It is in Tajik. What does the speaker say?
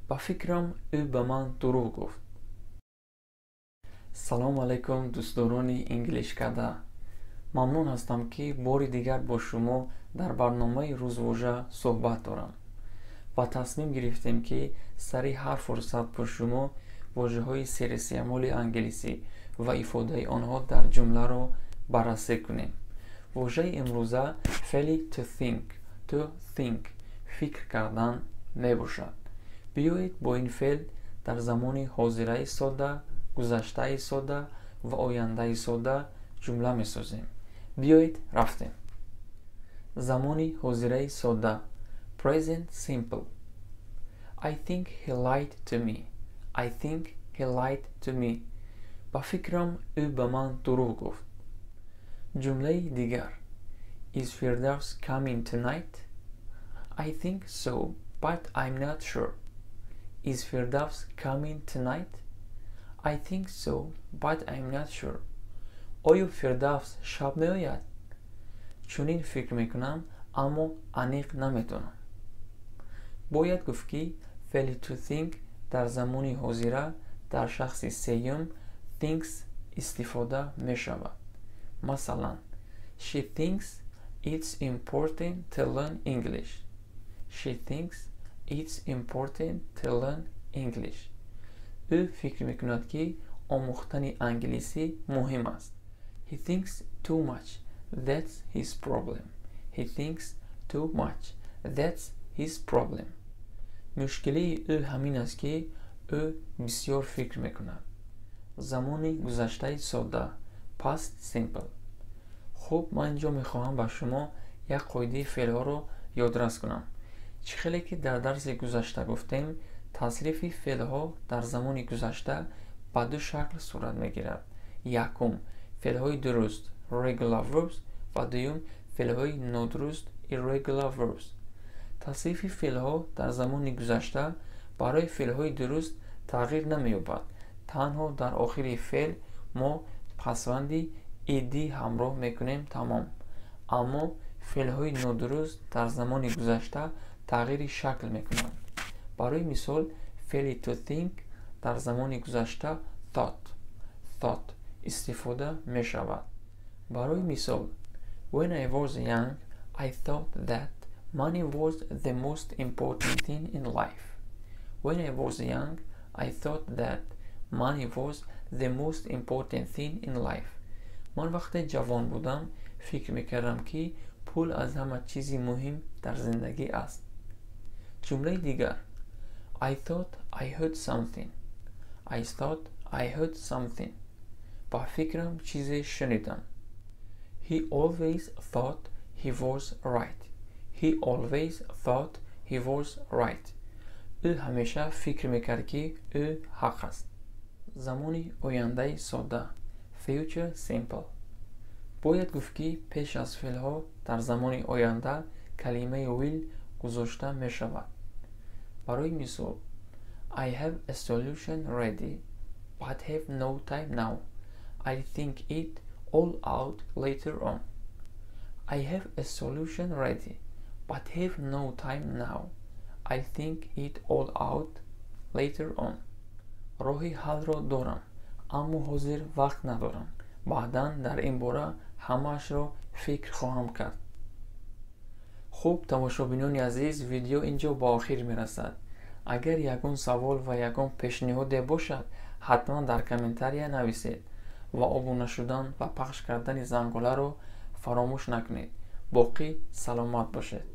Ба фикрам, ӯ ба ман дурӯғ гуфт. Салому алайкум, дӯстдорони Инглишкада! Мамнун ҳастам, ки бори дигар бо шумо дар барномаи Рӯзвожа суҳбат дорам ва тасмим гирифтем, ки сари ҳар фурсат бо шумо вожаҳои серистеъмоли англисӣ ва ифодаи онҳо дар ҷумларо баррасӣ кунем. Вожаи имрӯза феъли to think, to think, фикр кардан мебошад. Биёед, бо ин феъл дар замони ҳозираи содда, гузаштаи содда ва ояндаи содда ҷумла месозем. Биёед, рафтем. Замони ҳозираи содда, present simple. I think he lied to me. I think he lied to me. Ба фикрам, ӯ ба ман дурӯғ гуфт. Ҷумлаи дигар: Is Firdaus coming tonight? I think so, but I'm not sure. Is Firdaus coming tonight? I think so, but I'm not sure. Оё Фирдавс шаб меояд? Чунин фикр мекунам, аммо аниқ наметонам. Бояд гуфт, ки феъли to think дар замони ҳозира дар шахси сеюм thinks истифода мешавад. Масалан, she thinks it's important to learn English. She thinks it's important to learn English. Ӯ фикр мекунад, ки омӯхтани англисӣ муҳим аст. He thinks too much. That's his problem. He thinks too much. That's his problem. Мушкилии ӯ ҳамин аст, ки ӯ бисёр фикр мекунад. Замони гузаштаи содда, past simple. Хуб, ман инҷо мехоҳам ба шумо як қоидаи феълҳоро ёдрас кунам. Чӣ хеле ки дар дарси гузашта гуфтем, тасрифи феълҳо дар замони гузашта ба ду шакл сурат мегирад: якум, феълҳои дуруст, regular verbs, ва дуюм, феълҳои нодуруст, irregular verbs. Тасрифи феълҳо дар замони гузашта барои феълҳои дуруст тағйир намеёбад, танҳо дар охири феъл мо пасванди ed ҳамроҳ мекунем, тамом. Аммо феълҳои нодуруст дар замони гузашта тағйири шакл мекунанд. Барои мисол, феъли to think дар замони гузашта thought, thought истифода мешавад. Барои мисол, when I was young, I thought that money was the most important thing in life. When I was young, I thought that money was the most important thing in life. Ман вақте ҷавон будам, фикр мекардам, ки пул аз ҳама чизи муҳим дар зиндагӣ аст. Ҷумлаи дигар: I thought I heard something. I thought I heard something. Ба фикрам, чизе шунидам. He always thought he was right. He always thought he was right. Ӯ ҳамеша фикр мекард, ки ӯ ҳақ аст. Замони ояндаи содда, future simple. Бояд гуфт, ки пеш аз феълҳо дар замони оянда калимаи will гузошта мешавад. Барои мисол, I have a solution ready, but have no time now. I'll think it all out later on. I have a solution ready, but have no time now. I'll think it all out later on. Роҳи ҳаллро дорам, аммо ҳозир вақт надорам. Баъдан дар ин бора ҳамаашро фикр хоҳам кард. Хуб, тамошобинони азиз, видео ин ҷо ба охир мерасад. Агар ягон савол ва ягон пешниҳоде бошад, ҳатман дар комментария нависед ва обуна шудан ва пахш кардани зангуларо фаромӯш накунед. Боқӣ саломат бошед.